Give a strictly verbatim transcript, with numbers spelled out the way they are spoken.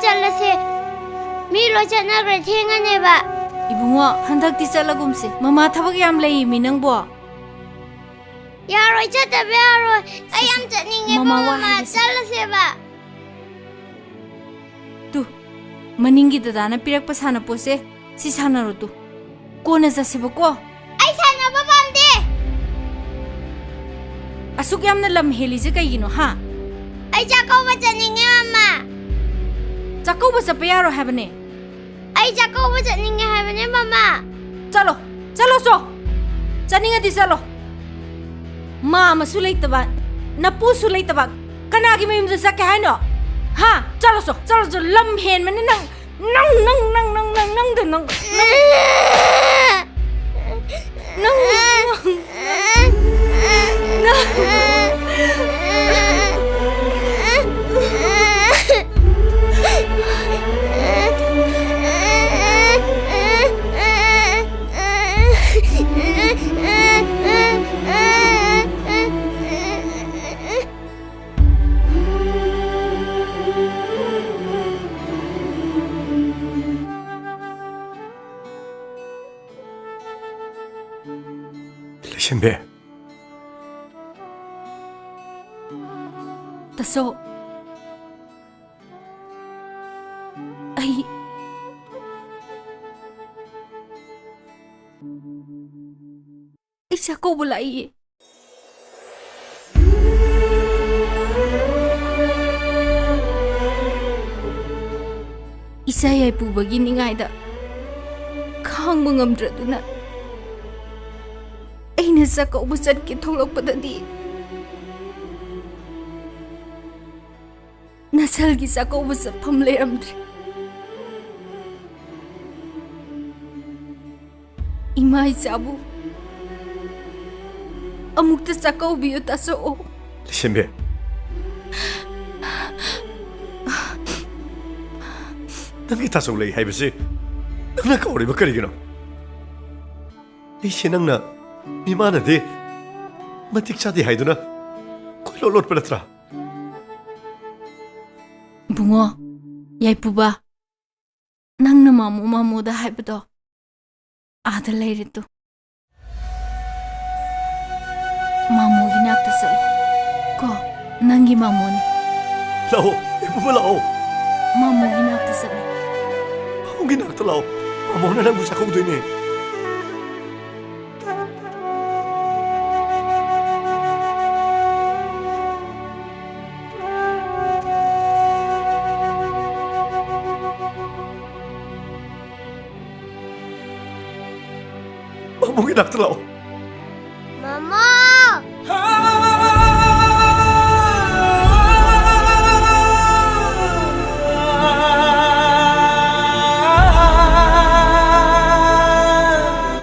ꯆꯠꯂꯁꯦ꯫ ꯃꯤ ꯂꯣꯏ ꯆꯠꯅꯈ꯭ꯔꯦ, ꯊꯦꯡꯉꯅꯦꯕ꯫ ꯏꯕꯨꯡꯉꯣ, ꯍꯟꯗꯛꯇꯤ ꯆꯠꯂꯒꯨꯝꯁꯦ꯫ ꯃꯃꯥ ꯊꯕꯛ ꯌꯥꯝ ꯂꯩꯃꯤ ꯅꯪꯕꯣ꯫ ꯌꯥꯔꯣꯏ, ꯆꯠꯇꯕ ꯌꯥꯔꯣꯏ꯫ ꯑꯩ ꯁꯦ, ꯌꯥꯝ ꯁꯦ, ꯆꯠꯅꯤꯡꯉꯦꯕ, ꯃꯃꯥ ꯋꯥ ꯃꯃꯥ꯫ ꯍꯥꯏꯒꯦꯁꯦ꯫ ꯆꯠꯂꯁꯦꯕ꯫ ꯇꯨ, ꯃꯅꯤꯡꯒꯤ ꯗꯗꯥꯅ ꯄꯤꯔꯛꯄ ꯁꯥꯟꯅꯄꯣꯠꯁꯦ, ꯁꯤ ꯁꯥꯟꯅꯔꯣ ꯇꯨ꯫ ꯀꯣꯟꯅ ꯆꯠꯁꯦꯕꯀꯣ꯫ ꯑꯩ ꯁꯥꯟꯅꯕ ꯄꯥꯝꯗꯦ꯫ ꯑꯁꯨꯛ ꯌꯥꯝꯅ ꯂꯝ ꯍꯦꯜꯂꯤꯁꯦ ꯀꯩꯒꯤꯅꯣ, ꯍꯥ? ꯑꯩ ꯆꯥꯛꯀꯧꯕ ꯆꯠꯅꯤꯡꯉꯦ, ꯃꯃꯥ꯫ ꯆꯥꯛꯀꯧꯕ ꯆꯠꯄ ꯌꯥꯔꯣꯏ ꯍꯥꯏꯕꯅꯦ꯫ ꯑꯩ ꯆꯥꯛꯀꯧꯕ ꯆꯠꯅꯤꯡꯉꯦ ꯍꯥꯏꯕꯅꯦ, ꯃꯃꯥ꯫ ꯆꯠꯂꯣ, ꯆꯠꯂꯣ ꯆꯣ꯫ ꯆꯠꯅꯤꯡꯉꯗꯤ ꯆꯠꯂꯣ꯫ ꯃꯥ ꯑꯃꯁꯨ ꯂꯩꯇꯕ, ꯅꯄꯨꯁꯨ ꯂꯩꯇꯕ, ꯀꯅꯥꯒꯤ ꯃꯌꯨꯝꯗ ꯆꯠꯀꯦ ꯍꯥꯏꯅꯣ? ꯍꯥ? ꯆꯠꯂꯣ ꯆꯣ, ꯆꯠꯂꯣ ꯆꯣ, ꯂꯝ ꯍꯦꯟꯕꯅꯤ ꯅꯪ, ꯅꯪ, ꯅꯪ, ꯅꯪ, ꯅꯪ, ꯅꯪ, ꯅꯪ, ꯅꯪ, ꯅꯪ, ꯅꯪ, ꯅꯪ, ꯅꯪ꯫ ꯂꯩꯁꯦꯝꯕꯤ꯫ ꯇꯥꯆꯧ, ꯑꯩ, ꯑꯩ ꯆꯥꯛꯀꯧꯕ ꯂꯥꯛꯏꯌꯦ꯫ ꯏꯆꯥ ꯌꯥꯏꯄꯨꯕꯒꯤ ꯅꯤꯡꯉꯥꯏꯗ ꯈꯥꯡꯕ ꯉꯝꯗ꯭ꯔꯗꯨꯅ ꯑꯩꯅ ꯆꯥꯛꯀꯧꯕ ꯆꯠꯀꯦ ꯊꯣꯛꯂꯛꯄꯗꯗꯤ ꯅꯁꯜꯒꯤ ꯆꯥꯛꯀꯧꯕ ꯆꯠꯐꯝ ꯂꯩꯔꯝꯗ꯭ꯔꯦ꯫ ꯏꯃꯥ ꯏꯆꯥꯕꯨ ꯑꯃꯨꯛꯇ ꯆꯥꯛꯀꯧꯕꯤꯌꯨ, ꯇꯥꯆꯧ꯫ ꯂꯩꯁꯦꯝꯕꯤ, ꯅꯪꯒꯤ ꯇꯥꯆꯧ ꯂꯩ ꯍꯥꯏꯕꯁꯤ ꯅꯪꯅ ꯀꯥꯎꯔꯤꯕ ꯀꯔꯤꯒꯤꯅꯣ? ꯑꯩꯁꯦ ꯅꯪꯅ ꯃꯤꯃꯥꯟꯅꯗꯦ, ꯃꯇꯤꯛ ꯆꯥꯗꯦ ꯍꯥꯏꯗꯨꯅ ꯀꯣꯏꯂꯣꯠ ꯂꯣꯠꯄ ꯅꯠꯇ꯭ꯔꯥ? ꯏꯕꯨꯡꯉꯣ, ꯌꯥꯏꯄꯨꯕ, ꯅꯪꯅ ꯃꯥꯃꯣ ꯃꯥꯃꯣꯗ ꯍꯥꯏꯕꯗꯣ ꯑꯥꯗ ꯂꯩꯔꯦ ꯇꯨ꯫ ꯃꯥꯃꯣꯒꯤ ꯅꯥꯛꯇ ꯆꯠꯂꯣ꯫ ꯀꯣ, ꯅꯪꯒꯤ ꯃꯥꯃꯣꯅꯦ꯫ ꯂꯥꯛꯑꯣ, ꯏꯄꯨꯕ ꯂꯥꯛꯑꯣ꯫ ꯃꯥꯃꯣꯒꯤ ꯅꯥꯛꯇ ꯆꯠꯂꯣ꯫ ꯃꯥꯃꯣꯒꯤ ꯅꯥꯛꯇ ꯂꯥꯛꯑꯣ꯫ ꯃꯥꯃꯣꯅ ꯅꯪꯕꯨ ꯆꯥꯛꯀꯧꯗꯣꯏꯅꯦ꯫ ꯃꯥꯃꯣꯒꯤ ꯅꯥꯛꯇ ꯂꯥꯛꯑꯣ꯫